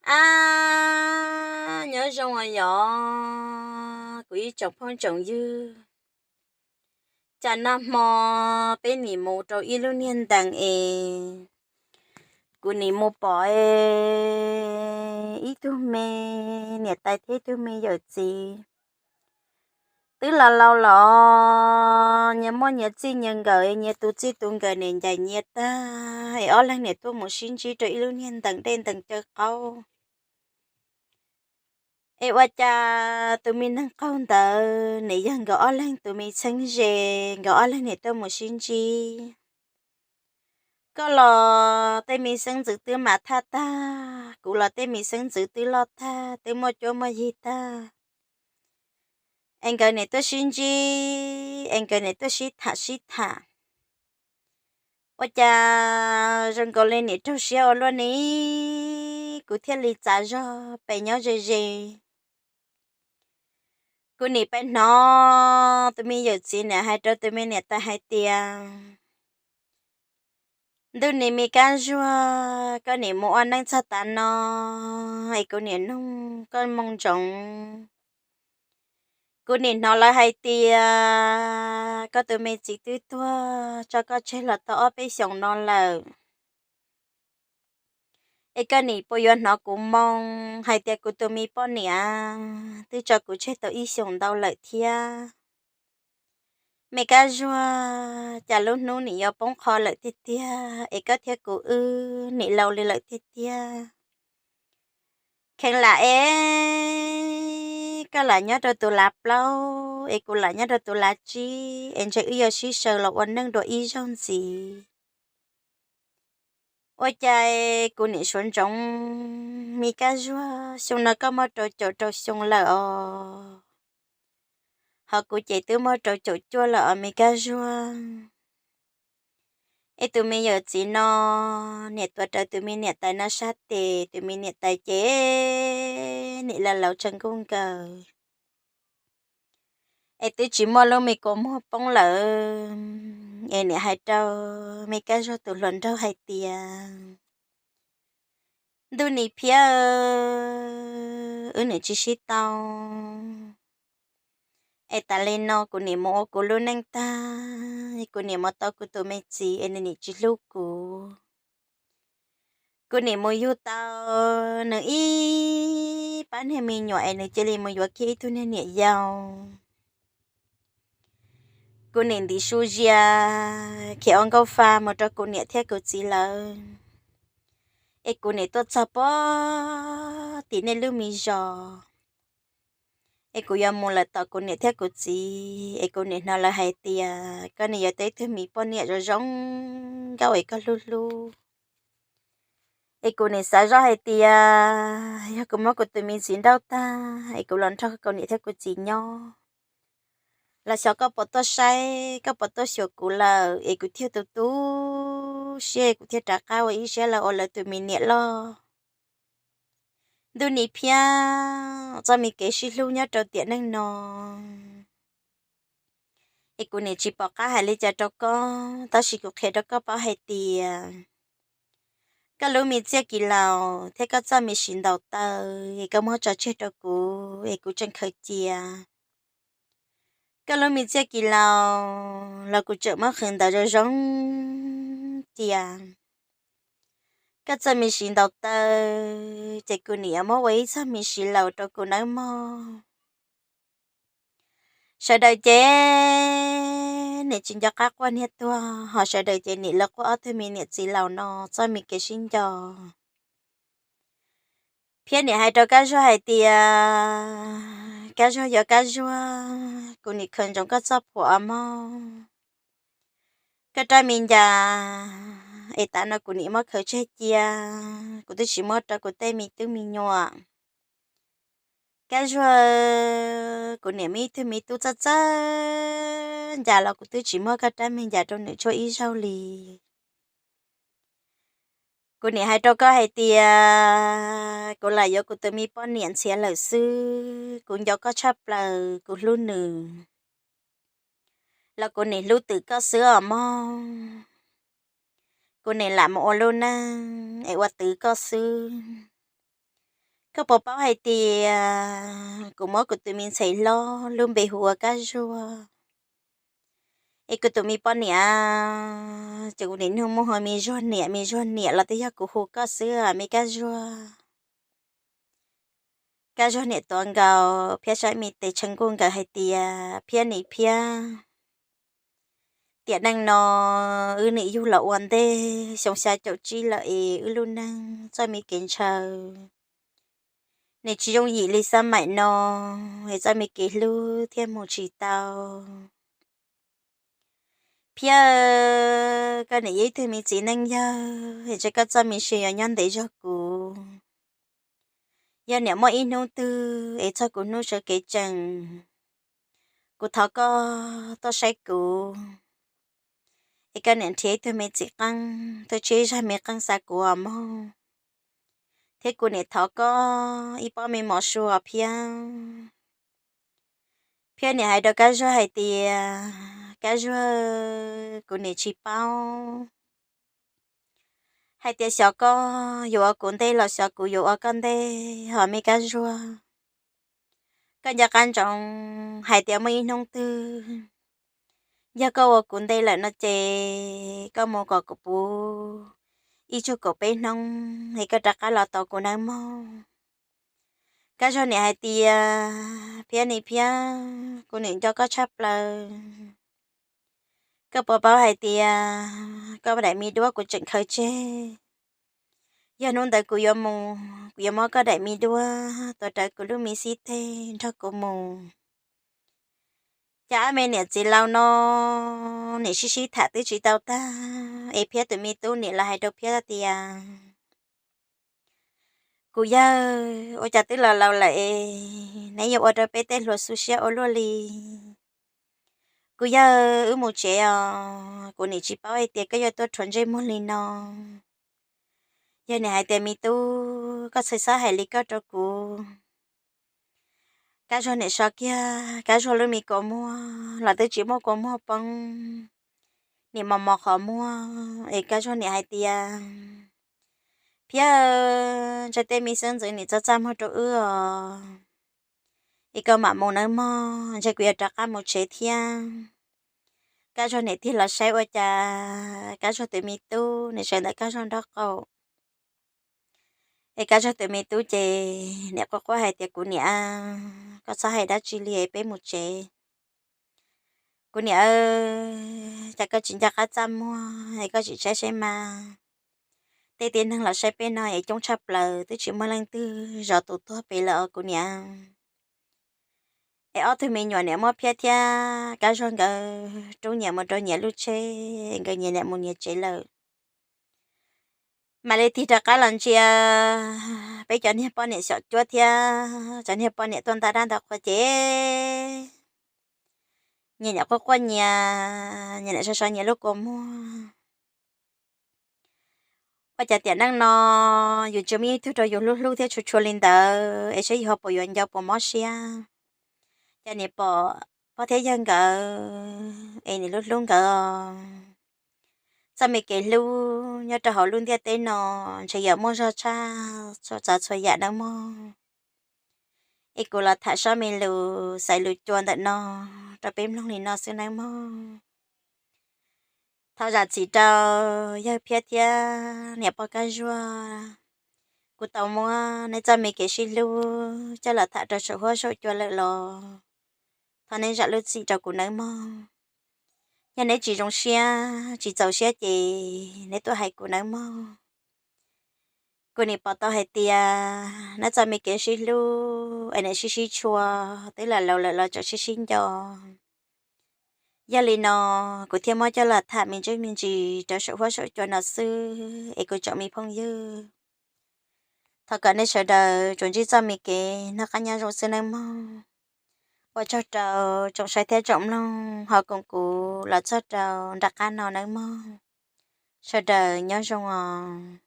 Ab, nyob zoo os yog kuv ib tsoom phooj tsoom ywg. Cas nag hmo peb nim mus rau ib lub niag ntees es kuv nim mus pom ib tug me niam tais thiab ib tug me yawm txiv twb laus laus los nyias muaj nyias txij nyias nkawm, nyias tus txij tus nkawm nim ncaim nyias tag es ob leeg nim tuaj mus sib ntsib rau ib lub niag ntees dej ntees cawv qaub. Es ua cas tus me neeg qaug ntawd nim yog nkawd ob leeg tus me txheeb ze, nkawd ob leeg nim tuaj mus sib ntsib. Koj los tej me xeeb ntxwv twb mam thaj tag, kuv los tej me xeeb ntxwv twb loj tag, twb muaj cuab muaj yig tag. Es nkawd nim tuaj sib ntsib, es nkawd nim tuaj sib tham sib tham. Ua cas zoo nkaus li nim raug siab ua luaj ne, kuv thiaj li txav zog pem nyob ze ze. Kuv nim pem hnov tus me yawm txiv nim hais rau tus me niam tais hais tias, ntuj nim me Kab Zuag, koj nim mus ua neej txog tav no es kuv nim nug koj moo ntsoov. Kuv nim hnov lawv hais tias koj tus me txiv twb tuag tso koj tseg los tau ob peb xyoos no lawm. Es koj nim puas yuav hnov kuv moo hais tias kuv tus me poj niam twb tso kuv tseg tau ib xyoos ntau lawm thiab? Me Kab Zuag, cas lub hnub nim yuav poob qho lawm tiag tiag es koj thiab kuv wb nim laus li lawm tiag tiag. Kheev lam es koj lam nyob rau tus lav plaub es kuv lam nyob rau tus lav tsib es ntshe wb yuav sib sau los ua neej dua ib zaug ntxiv. Ua cas kuv nim suav ntsoov, me Kab Zuag, xyoo no koj muaj rau caum rau xyoo lawm os, ho kuv ces twb muaj rau caum cuaj lawm os me Kab Zuag. Es tus me yawm txiv no nim tuav rawv tus me niam tais no sab tes, tus me niam tais ces nim laus laus tsawg nkuj nkaws es twb tsis muaj lub me kua muag poob lawm. Es nim hais rau me Kab Zuag tus hluas nraug hais tias, ntuj nim phiab, wb nim tsis sib tau. Es tas li no kuv nim mus ua kuv lub neej tag, kuv nim mus tau kuv tus me txiv es nws nim tsis hlub kuv. Kuv nim mus yug tau nws ib pab niag me nyuam es nws cia li mus yuav kiag ib tug niag niam yau. Kuv nim ntim su zias khiav ua nkauj fa mus rau kuv niam thiab kuv txiv lawv. Es kuv nim tuaj txog pog tim nej lub me zos. Es kuv yuav mus lawm tom kuv niam thiab kuv txiv, es kuv nim hnov lawv hais tias koj nim yuav tau ib tug me poj niam zoo zoo nkauj es koj hlub hlub. Es kuv nim xav zoj hais tias yog kuv muab kuv tus me txiv nrauj tag es kuv los nrog kuv niam thiab kuv txiv nyob, los xyov koj puas tuaj saib, koj puas tuaj xyuas kuv lawm es kuv thiaj tu tu siab, kuv thiaj rov qab ua ib siab los ua lawv tus me niam loj. Ntuj nim phiab, txoj me kev sib hlub nyob rau tiam neej no es kuv nim tsis pom qab hais li cas rau koj, tab sis kuv qhia rau koj paub hais tias koj lub me txiaj kis laus thiab koj txoj me siv ntaus taw es koj muab tso tseg rau kuv es kuv tseem khaws cia. Koj lub me txiaj kis laus los kuv tseem muab qhwv ntawd zoo zoo cia. Koj txoj me siv ntaus taw ces kuv nim yuav muab ua ib txoj me siv laus rau kuv nawb mog. Sawv daws ces nim tsis nco qab quaj niag tuag, ho sawv daws ces nim lawv quaj ob tug me niam txiv laus no txoj me kev sib nco. Phiab nim hais rau Kab Zuag hais tias, Kab Zuag yuav Kab Zuag, kuv nim khaws ntsoov koj txoj phuam os mog. Koj rab me ncas es tav no kuv nim muab khaws tseg cia, kuv twb tsis muab rau kuv tej me tub me nyuam. Kab Zuag, kuv nim muaj ib tug me tub txawj txawj ncas los kuv twb tsis muab koj rab me ncas rau nws tshuaj ib zaug li. Kuv nim hais rau koj hais tias kuv lam yuav kuv tus me poj niam ntxhias lawm xwb, kuv nco koj tshaj plaws, kuv hlub nws los kuv nim hlub twm koj xwb os mog. Kuv nim lam mus ua lub neej es ua twv koj xwb. Koj puas paub hais tias kuv muab kuv tus me ntxhais hlob lub npe hu ua Kab Zuag, es kuv tus me poj niam ces kuv niam nug muaj hu Me Zuag niam, Me Zuag niam los twb yog kuv hu koj xwb me Kab Zuag. Kab Zuag niam tuav nkaus Phiab sab me tes tshav nkuj nkaus hais tias, Phiab nim Phiab, tiam neej no wb nim yug los ua ntej xyoo xya caum tsib lawm es wb lub neej txoj me kev ntshaw nim tsis yooj yim li xab maim no, es txoj me kev hlub thiaj mus tsis tau. Phiab, koj nim yog ib tug me txiv neej yawg es ntshe koj txoj me sia yuav nyob ntev zog kuv. Yog niam muaj ib hnub twg es txog kuv hnub sawv kev tseem, kuv thov koj tuaj saib kuv, es koj niam nrhiav ib tug me txiv qeej tuaj tsib zaj me qeej xa kuv os mog, thiab kuv niam thov koj ib pob me mov su os Phiab. Phiab niam hais rau Kab Zuag hais tias, Kab Zuag, kuv niam tsis paub hais tias xyov koj yuav ua kuv ntej los xyov kuv yuav ua koj ntej hos me Kab Zuag. Koj nco qab ntsoov hais tias muaj ib hnub twg yog koj ua kuv ntej lawm no ces koj mus kom kuv puv ib tsug kaum peb hnub es koj rov qab los tos kuv nawb mog. Kab Zuag niam hais tias, Phiab nim Phiab, kuv nim nco koj tshaj plaws. Koj puas paub hais tias koj daim me duab kuv tseem khaws tseg, yog hnub ntawd kuv yuav mus, kuv yuav muab koj daim me duab tuav rawv kuv lub me xib teg nrog kuv mus. Cas ob me niam txiv laus no nim sib sib tham twb tsis tau tag es Phiab tus me tub nim los hais rau Phiab tias, Kuv yawg, ua cas twb los laus lawm es neb yuav ua rau peb tej hluas xu siab ua luaj li? Kuv yawg, wb mus tsev os, kuv nim tsis paub hais tias koj yuav tuaj rhuav ntsej muag li no. Yawg nim hais tias, Me tub, koj txhob hais li koj rau kuv. Kab Zuag nim so kiag Kab Zuag lub me kua muag los twb tsis muaj kua muag poob, nim mos mos qhov muag es Kab Zuag nim hais tias, Phiab, ntshe tej me xeeb ntxwv nim txaj txaj muag rau wb os, es koj mam mus nawb mog, ntshe kuv yuav rov qab mus tsev thiab. Kab Zuag nim tig los saib ua cas Kab Zuag tus me tub nim sawv ntawm Kab Zuag nraub qaum. Es Kab Zuag tus me tub ces nim quaj quaj hais tias, Kuv niam, koj txhob hais dab tsi li, peb mus tsev. Kuv niam, cas koj tsis nco qab txaj muag es koj tsis saib saib mas, tej tib neeg los saib peb no es coob tshaj plaws, twb tsis muaj leej twg zov tus tuag pem lawm os kuv niam. Es ob tug me nyuam nim muab Phiab thiab Kab Zuag nkawd rub nyias mus rau nyias lub tsheb, nkawd nyias nim mus nyias tsev lawm. Mam li tig rov qab los ntsia peb cov niag poj niam xyom cuab thiab cov niag poj niam tuaj nta dab nta qhua ces nyias nim quaj quaj nyias, nyias nim so so nyias lub kua muag. Ua cas tiam neej no yus tsis muaj ib tug rau yus hlub hlub thiab tshua tshua li ntawd es saib yus ho puas yuav nco puas mob siab. Cas nim pom pog thiab yawg nkawd es nim hlub hlub nkawd os. Txoj me kev hlub nyob rau hauv lub ntiaj teb no ntshe yuav muaj zog tshaj txhua tsav txhua yam nawb mog. Es kuv los tham sob me lus xaiv lus cua ntawm no rau peb mloog li no xwb nawb mog. Thov zam txim rau yawg Phiab thiab niam pog Kab Zuag, kuv tau muab neb txoj me kev sib hlub coj los tham rau saum huab saum cua lawm los thov neb zam lub txim rau kuv nawb mog. Yog neb tsis zoo siab tsis txaus siab ces neb tuaj hais kuv nawb mog. Kuv nim pom tau hais tias neb txoj me kev sib hlub es neb sib sib tshua twb los laus lawm los tseem sib sib nco. Yog li no kuv thiaj muab coj los tham me ntsis me ntsis rau saum huab saum cua no xwb es kuv tsoom me phooj ywg, thov kom nej sawv daws tsuas ntsib txoj me kev noj qab nyob zoo xwb nawb mog. Ua tsaug rau tsoom saib thiab tsoom mloog ho koom kuv los txog rau nram qab no nawb mog. Sawv daws nyob zoo os.